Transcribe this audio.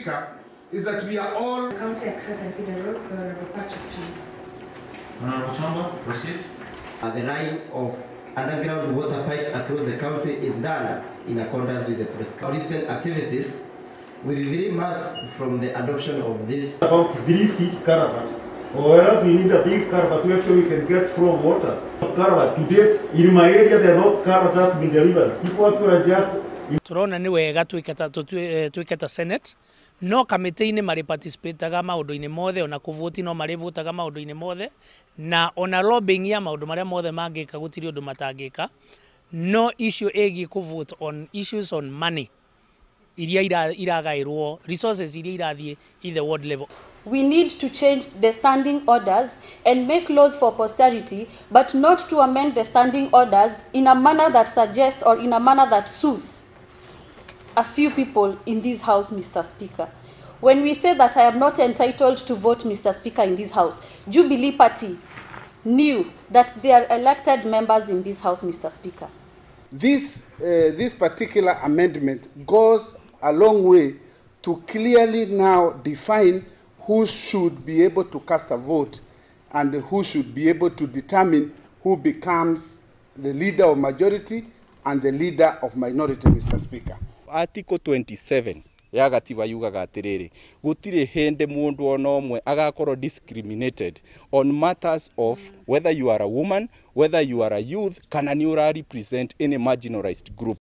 Is that we are all County Access and Feeder Roads, the Honorable Patrick Chumba. Honorable Chomba, proceed. The line of underground water pipes across the county is done in accordance with the prescribed recent activities with 3 months from the adoption of this. About 3 feet culvert, or else we need a big culvert to actually we can get from water. Culvert to date, in my area there are not culvert that's been delivered. People actually just Turona nĩ wega twĩke ta Senate, no kamĩtĩ-inĩ marĩ participataga maũndũ-inĩ mothe, ona kũvoti no marĩvotaga maũndũ-inĩ mothe, na ona lobbying ya maũndũ marĩa mothe mangĩka, gũtirĩ ũndũ matangĩka, no issue ĩgiĩ kũvote on issues on money iria iragaĩrwo, resources iria irathiĩ in the ward level. We need to change the standing orders and make laws for posterity, but not to amend the standing orders in a manner that suggests or in a manner that suits a few people in this house, Mr. Speaker. When we say that I am not entitled to vote, Mr. Speaker, in this house, Jubilee Party knew that there are elected members in this house, Mr. Speaker. This particular amendment goes a long way to clearly now define who should be able to cast a vote and who should be able to determine who becomes the leader of majority and the leader of minority, Mr. Speaker. Article 27 ya gatiba yugaga atiriri, gutiri hindi mundu ona ũmwe agakorwo discriminated on matters of whether you are a woman, whether you are a youth, kana ni ura represent any marginalized group.